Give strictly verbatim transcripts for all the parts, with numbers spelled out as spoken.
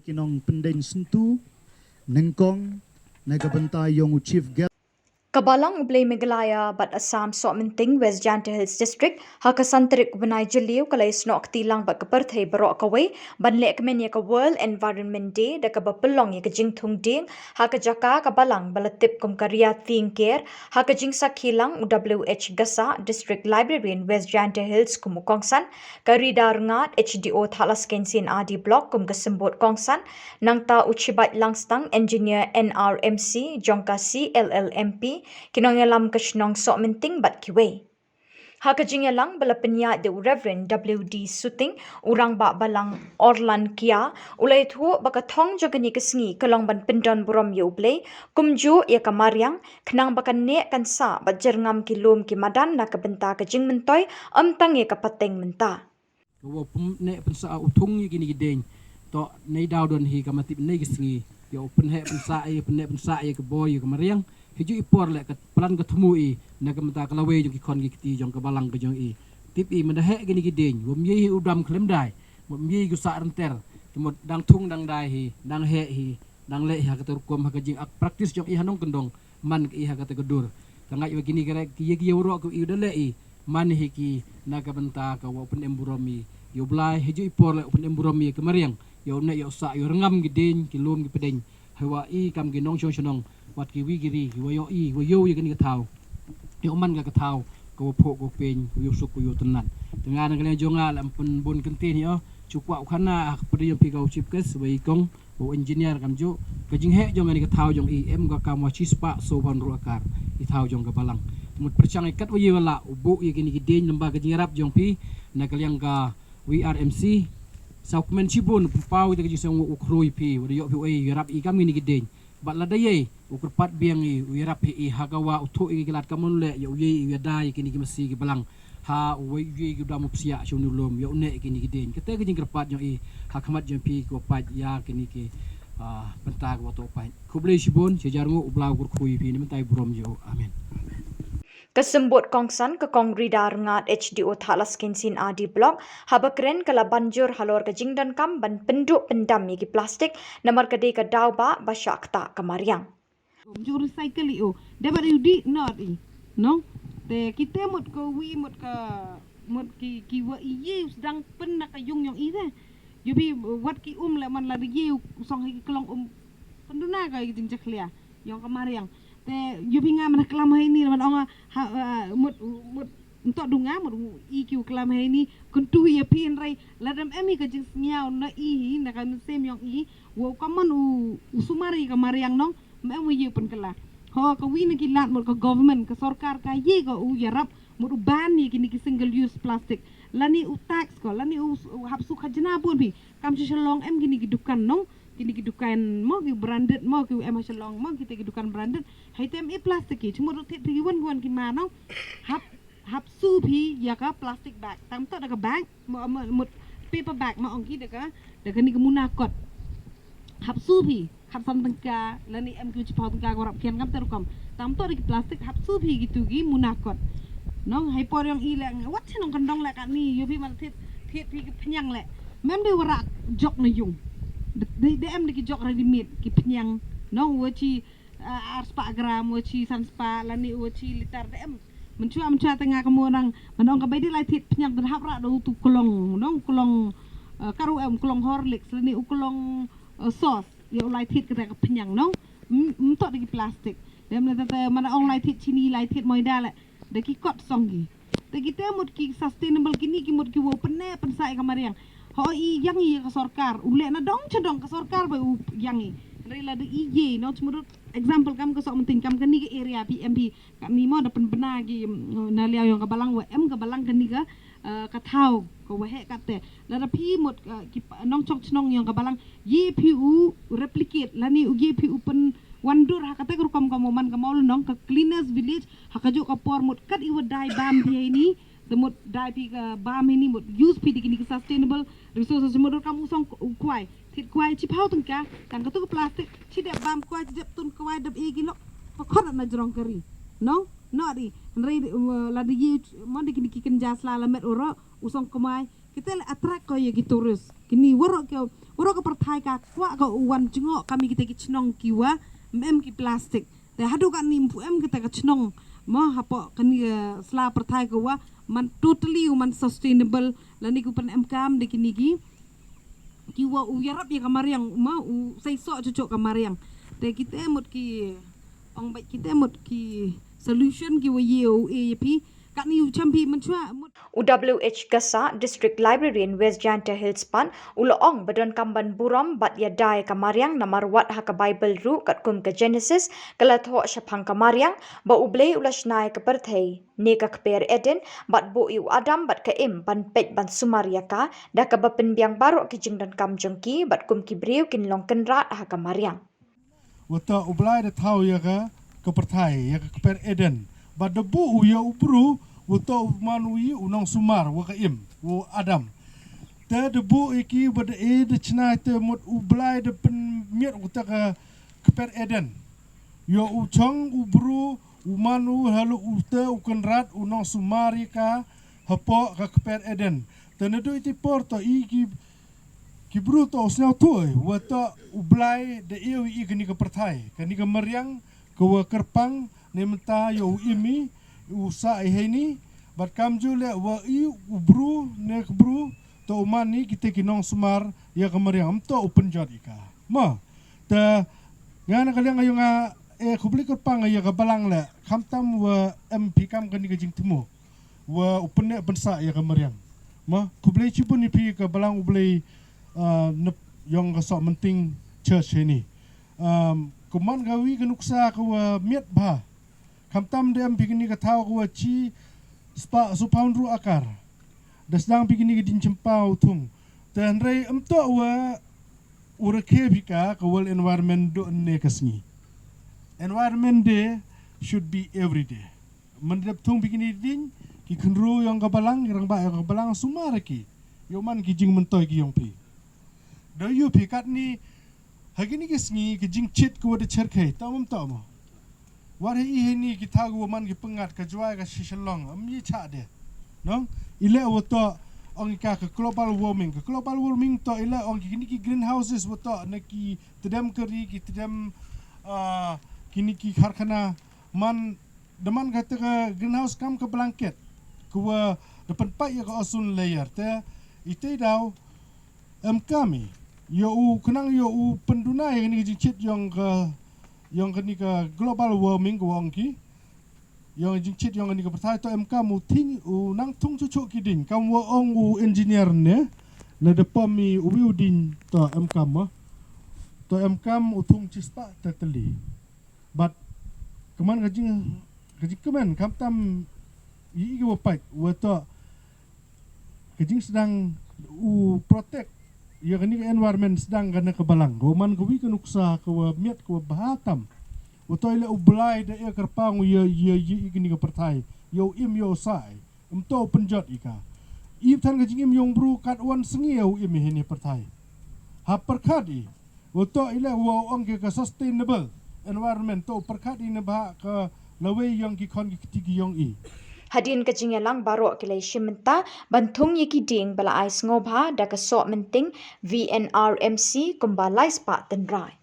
Ki nongpyndeng syntu nyngkong na ka bynta yong u Chief Guest. Ka Balang U Blei Meghalaya bad Assam Sohmynting West Jaintia Hills District ha ka san tarik u bnai Jylliew ka la ïasnoh kti lang bad ka pyrthei baroh kawei ban lehkmen ïa ka World Environment Day da kaba pynlong ïa ka jingthung dieng ha ka jaka ka Balang ba la tip kum ka Ria Tieng Ker ha ka jingsakhi lang u W H Gassah, District Librarian West Jaintia Hills kum u kongsan, ka Rida Rngat, H D O Thadlaskein C and R D Block kum ka symbud kongsan, nangta u Chibai Langstang, Engineer N R M C jong ka C L L M P, ki nongïalam ka shnong Sohmynting bad kiwei. Ha ka jingïalang ba la pynïaid da u Reverend W D Suting, u Rangbah Balang Orland Kia, u la ïathuh ba ka thong jong kane ka sngi ka long ban pyndon burom ïa U Blei, kumjuh ïa ka mariang, khnang ba kan neh kan sah bad jyrngam ki lum ki madan na ka bynta ka jingmyntoi, ym tang ïa ka pateng mynta. Ka wa pyneh pynsah u thung ïa kine ki dieng. To nei daw don hi ka ma tip nei ki sngi. Ïa u pyneh pynsah ïa pyneh pynsah ïa ka bor ïa ka mariang. Hi ju i por leh ka plan ka thmu i na ka mynta ka lawei jong ki khon ki kti jong ka Balang ka jong i. Tip i mynda heh kine ki dieng. Wa mye hi u dam khlem dai. Wa mye hi u sah rynter. Ki mut dang thung dang dai hi, dang heh hi, dang leh hi ha ka rukom ha ka jing ak practice jong i ha nongkyndong. Man ka i ha kata ka dur. Ka ngai wa kini ka rek ki ye ki ye u rok ki u da leh i. Man hi ki na ka bynta ka wa u pynem burom i. Ïa U Blai hi ju i por leh u pynem burom i ka mariang. Ïa u neh ïa u sah ïa u rngam ki dieng ki lum ki pdeng. Hi wa i kam ki nongshong shnong wat ki wi ki ri ki wa ïoh i wa ïoh ïa kani ka thaw. Ïa u man ka ka thaw ka wa phuh ka wa peng ka wa ïoh suk ka wa ïoh tynat. Te nga na ka liang jong nga la em pynbun kynti ni o. Chu kwah u khana ha ka pyrdi jong phi ka u chief guest wa i kong. U engineer kam ju ka jingheh jong kani ka thaw jong i em ka kam wa chispah so phan ruh akar i thaw jong ka Balang. Mut pyrshang i kat wa i wala u buh i kini ki dieng lamba ka jingrap jong phi na ka liang ka V R M C. Sa u kmen chibun pynpaw i ta ka jingseng u khrui phi wa da ïoh phi u ei rap i kam kini ki dieng. Bad lada ïei u kyrpad biang i u ïarap hi i ha ka wa u thuh i ki lad ka mon leh ïa u ïei i u ïada i kini ki masi ki Balang. Ha u wei u ïei ki u dam u psiah shu ni u lum ïa u neh i kini ki dieng. Kata ka jingkyrpad jong i ha khmat jong phi ki wa pait ïa kini ki, ah, bynta ki wa toh pait. Khublei shibun, shi jar nguh u Blai u kyrkhu ïa phi ni mynta i burom ïa u. Amen. Ka symbud kongsan ka Kong Rida Rngat H D O Thadlaskein C and R D Block haba kren ka la ban jur halor ka jingdonkam ban pynduh pyndam ïa ki plastik namar ka dei ka daw ba ba shah ktah ka mariang. Ju recycle i o. Dei ba u dih not i. No? Te kita mut ka wi mut ka mut ki ki wa i ye u sdang pyn na ka yung yong i te. Ju bi wat ki um le man la de ye u song ha ki klong um. Pynduna ka i jingjakhlia yong ka mariang. Te ju bi nga man klam ha ini man ong ha, ha mut mut ntok dunga mut i ki u klam ha ini. Kyntu ïa phi hynrei la dem em i ka jingsngiaw na i hi na ka mynsiem yong i. Wa u ka man u u sumar i ka mariang nong. Mem u ïu pynkylla. Ho ka wi na ki lad mut ka government ka sorkar ka ïe ka u ïarap mut u ban ïa kini ki single use plastic. Lani u tax ko lani u hap su khajna bun phi. Kam shu shalong em kini ki dukan nong kini ki dukan mo ki branded mo ki em ha shalong mo kita ki dukan branded. Hai tem i plastic ki chmut u thit phi ki wan ki wan ki ma nong. Hap hap su phi ïa ka plastic bag tam to da ka bag. Mo mo mut paper bag ma ong ki da ka da ka ni ka muna kot. Hap su phi khat san tyngka lani em ki chipau tyngka ko rap kian kam ter kom tam to da ki plastic hap su phi ki tu ki muna kot. Nong hai por yong i le wat chi nong kandong le ka ni yu phi man thit thit phi ki pnyang le mem de wara jok na yung. De em de ki jok ready made ki pnyang nong wa chi ar spah gram wa chi san spah lani wa chi liter de em. Menchua menchua tengah ka mo nang menong ka bai di lai thit pnyang den hap ra do tu klong nong klong karu em klong Horlicks lani u klong sos ya u lai thit kata ka pnyang nong. Mtok de ki plastik dem na tata mana ong lai thit chini lai thit moi da le de ki kot song ki. Te kita mut ki sustainable kini ki mut ki wow pynne pynsa ka mariang. Ho i yang i ka sorkar u le na dong chadong ka sorkar ba u yang i. Hynrei la de i ye no chmudut example kam ka sok menting kam kani ka area P M P. Ka ni mo da pynbna ki na liaw yong ka balang wa em ka balang kani ka ka thaw ka wa heh kate. Lada phi mut ki nongchong chnong yong ka balang ye phi u replicate lani u ye phi u pynwandur ha kate ka rukom ka mo man ka mawlynong ka cleanest village ha ka juk ka por mut kat i wa dai bam phi haini. Te mut dai phi ka bam haini mut use phi di kini ka sustainable resources mut kam u song u kwai thit kwai chi phaw tyngka tang katu ka plastic chi dep bam kwai chi dep tun kwai dep i ki lok pakhot na jrong kari. No no di hynrei lada ye mon di kini ki kynja sla la met u ro u song kwai Kita le attract ko ïa ki tourist. Kini waroh ka, waroh ka pyrthai ka kwah ko u wan jngoh kam ïa kita ki chnong ki wa em ki plastik. Te haduh katni ym pu em kita ka chnong. Mo hapoh kani ka sla pyrthai ka wa man totally u man sustainable. Lane ku pyn em kam de kini ki ki wa u ïarap ïa ka mariang, ma u sei soh cucuk ka mariang. Te kita mut ki ong bad kita mut ki solution ki wa ïa u e ïa phi. Katni u cham phi mynchwa mut. U W H Gasa, District Librarian West Jaintia Hills pan, u la ong ba donkam ban burom bad ïada ïa ka mariang namar wat ha ka Baibl ruh katkum ka Genesis ka la thoh shaphang ka mariang ba U Blei u la shna ïa ka pyrthei ne ka kper Eden bad buh ïa u Adam bad ka Im ban peit ban sumar ïa ka da kaba pynbiang baroh ki jingdonkam jong ki bad kum ki briew kin long kynrad ha ka mariang. Wata U Blai da thaw ïa ka, ka pyrthai, ïa ka kper Eden. Bad da buh u ïa u bru, wata u man u ïa u nongsumar, wa ka Im, wa u Adam. Te da buh ïa ki, bad da e da chna te mut U Blai da pynmiat wata ka kper Eden. Ïa u chong u bru, u man u halu u te u kynrad, u nongsumar ïa ka, hapoh ka kper Eden. Te naduh iti por to i ki Ki bru to u sñiawthuh, wa to U Blai da ïoh i kani ka pyrthai, kani ka mariang, ka wa kyrpang, ne mynta ïoh u imi, u sa i heini, bad kamjooh leh wa i u bru, ne ka bru, to u man i kita ki nongsumar, ïa ka mariang, ym to u pynjot i ka. Ma, te, nga na ka liang ïa nga, e khublei kyrpang ïa ka balang leh, khamtam wa em phi kam kani ka jingthmu. Wa u pynneh pynsah ïa ka mariang. Ma, khublei chibun ïa phi ka balang U Blei, ah, nep yong ka Sohmynting Church hini. Um, ka man ka wi ka nuksa ka wa miat bha. Khamtam da em phi kini ka thaw ka wa chi spah soophaw hynriew akar. Da sdang phi kini ka dieng chympa u thung. Te hynrei ym toh wa u rakhe phi ka ka World Environment do ne ka sngi. Environment Day should be every day. Mynta dep thung phi kini dieng, ki khynru yong ka balang, ki rangbah yong ka balang, sumar ki. Ïoh man ki jingmyntoi ki yong phi. Da ïoh phi katni, ha kini ki sngi, ki jingchit ki wa da cherkhei, to mum to mo. War hi i hini ki thaw ki wa man ki pyngat ka Jowai ka Shillong, am yi cha de. Nong, i leh wa to, ong i ka ka global warming. Ka global warming to i leh ong ki kini ki greenhouses wa to, na ki tedem kari, ki tedem, ah, kini ki karkhana, man da man kata ka greenhouse kam ka blanket. Ka wa da pynpait ïa ka ozone layer te. Ite daw em kam i. Ïa u khnang ïa u pynduna ïa kani ka jingchit yong ka, yong kani ka global warming ka wa ong ki. Yong jingchit yong kani ka pyrthai to em kam u thing u nang thung chuh chuh ki dieng. Kam wa ong u engineer ne. Lada pom i u wi u dieng to em kam ma. To em kam u thung chispah te tylli. Bad ka man ka jing, ka jingkmen khamtam i, i ka wa pait wa to ka jingsdang u protect ïa kani ka environment sdang ka na ka balang. Ka wa man ka wi ka nuksa ka wa miat ka wa bha tam. Wa to i leh U Blai da ïa kyrpang ïa, ïa, ïa i kani ka pyrthai. Ïa u im ïa u sai. Ym to u pynjot i ka. I than ka jingim yong bru kat wan sngi ïa u im i hini pyrthai. Ha pyrkhat i. Wa to i leh wa ong ki ka sustainable environment to pyrkhat i ne bha ka lawei yong ki khon ki kti ki yong i. Hadien ka jingïalang baroh ki la ïashim bynta ban thung ïa ki dieng ba la ai sngewbha da ka Sohmynting V N R M C kumba lai spah tynrai.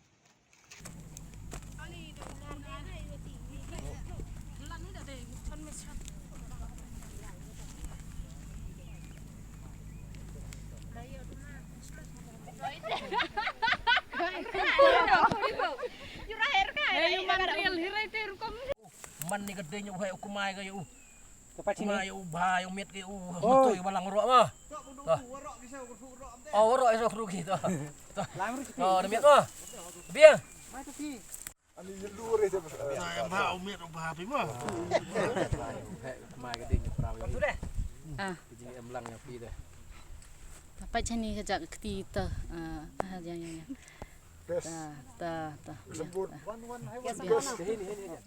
Man ni ka ding u hai u kumai ka u. Kumai u bha u miat ka u. Oi. Betul u balang roh ma. Oh, roh iso kru ki to. To. Lam ru. Oh, da miat ma. Bia. Mai to ki. Ani yelu re je. To em bha u miat u bha pi ma. Kumai ka ding prau. Ah. Ki jing em lang ïa pi de. Ta pa chani ka jak kti ta. Ah, ah, ya, ya, ya. Best. Ta, ta, ta. Sembur. Best. Hini, hini, hini.